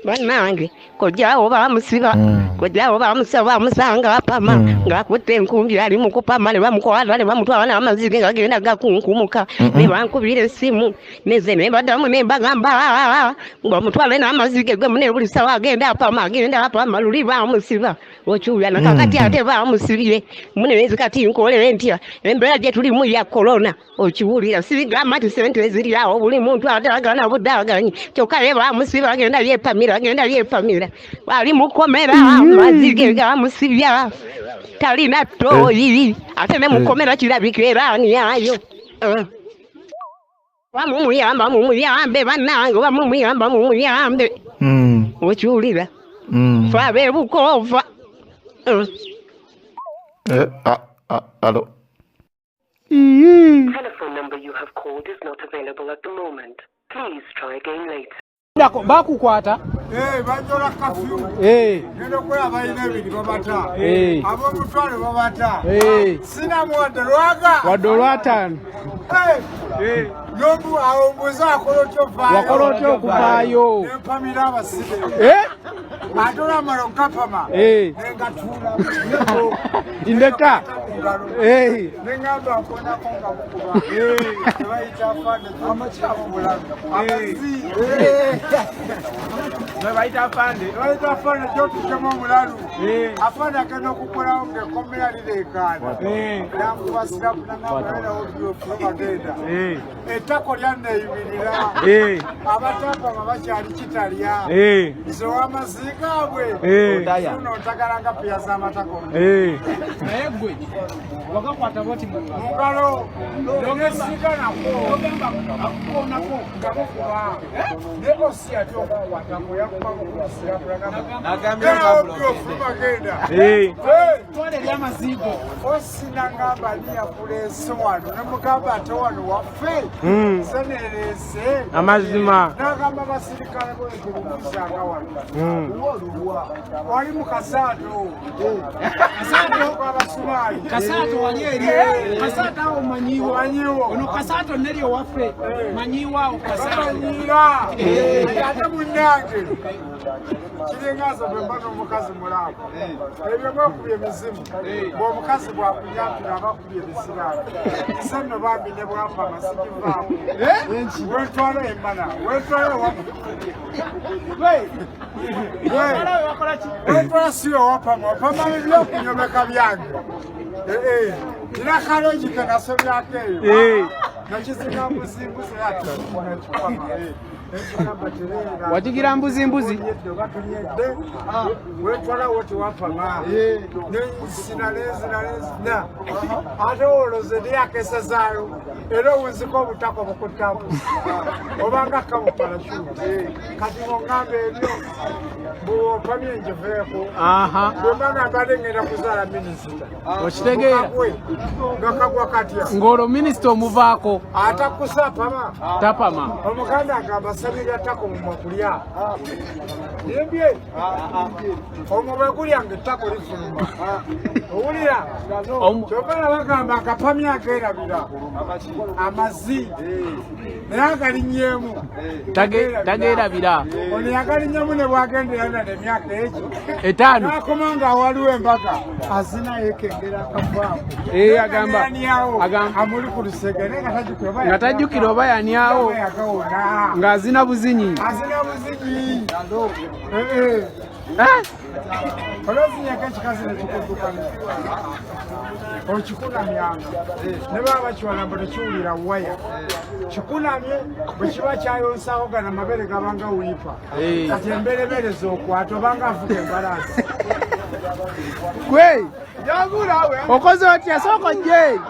Bannange, kojjaawo bamusiba, kojjaawo bamusiba, bamusanga apama ng'akutte enkumbi, ali mu kupama, ne bamukwata ne bamutwala n'amazzi ge gagenda gakunkumuka. Ne bankubira essimu, neze ne mbaddamu ne mbagamba ng'omutwale n'amazzi ge gwe mune. Buli ssaawa agenda apama, agenda apama. Luli bamusiba, okiwulira? Nakakati ate bamusibye munenezi. Kati nkolere ntya embeera gye tulimu ya korona? Okiwulira? Sibigamba nti sente ziri awo, buli muntu adagana budaganyi, kyokka ye bamusiba, agenda yeepamira, agenda yeepamira, ali mukomera, mazzi ge gamusibya, talina toyi, ate ne mukomera kirabika era anyayo. Bamumuyamba, mumuyambe bannange, bamumuyamba, mumuyambe. Okiwulira? Fe abeebukoova. Eh, ah, ah, allo. Telephone number you have called is not available at the moment. Please try again later. Bakukwata. Eh, bajola kafyu. Ngenda okulaba balina ebiri babata. Ab'omutwalo babata. Sinamu wadde lwaga. Wadde olwataano. Eh, n'omu awo mbuuza, akola otya ovaayo? Wakola otya okuvaayo? Nempamira abasibe. Ate olwamala okukapama, nengatuula. Ndeka. Neŋŋamba nkonako nga bukuba tebayita afande amakyamu bulalu amazi. Bayita afande. Bayita afande gyotukkemu omulalu. Afande agenda okukolawo ng'ekkomera lireekaana. Nankuba sirapu, nangamba bagenda ettako lyanneeyimirira. Abatapama bakyali kitalya. Nze ow'amazzi gaabwe uno ntagala nga piya z'amatako. Naye gwe wagakwata boti mu ngalo? Mu ngalo, nesiga nako. Ogamba akukoonako. Nga bukuba ne osi ate okukwatako yakubako kusirapu. Nagamba genda. Twala eri amazigo. Osi nagamba, ni yakuleese wano? Nemugamba, ate wano waffe senereese. Amazima. Nagamba basirikale bwekibumuzanga wano wali mu kasaato. Kasaato. Abasumaali. Kasaato wali eri kasaato awo manyiwo. Omanyiwo. Ono kasaato neri owaffe manyiwo awo kasaato. Bamanyiira ate munnange, kiringa nze bwe mba n'omukazi mulaamu, ebyo mwekubya emizimu, bw'omukazi bwakunyampira aba akubye ebisiraani. Nze nno bambi ne bwampama sigivaamu. Wentwala emana, wentwala wentwala si wewapama, wapama ebyokunyomeka byange. Nina kalongi ke nasobyako eyo, nakizinga mbuzimbuzi ate nekipama. Wakigira mbuzimbuzi? Oba tunyedde, wetwalawo tewapama, nensina nenzina nenzina, ate olowooza ndiyakesezaayo era owunzika obutako bukutambuza obanga kabuparashuti. Kati ngoŋŋamba ebyo bwopamye njiveeko. Bwemba nga mbadde ngenda kuzaala minisita. Okitegeera? Mukagwe nga kagwa katya? Ng'olwo minisita omuvaako. Atakusa pama. Tapama. Omuganda agamba, sabirya ttako mumwa kulya limbye omwo bwe gulya nga ettako lifuluma, owulira? Kyokka nabagamba akapamya agerabira amazi, naye agalinnyemu. Tagerabira. Ono yagalinnyemu ne bwagendera nana emyaka egi 5. Nakoma nga waliwo embaga, azina yekengera akavaako. Eh, amuli ku lusege naye nga tajjukira oba nga tajjukira oba yanyawo. Oba yagawona. Ng'azina buzinyi. Azina buzinyi. Eh, eh. Eh? Olwozinyako ekikazi nekikuddukanya, okikunamyanga ne baba bakiwala mbu tekiwulira waya, kikunamye bwe kiba kyayonsaako gana amabere gabanga wiipa. Kati emberebere zokwata obanga avuga embalaasi. Gwe okoze otya? Sooka ojje.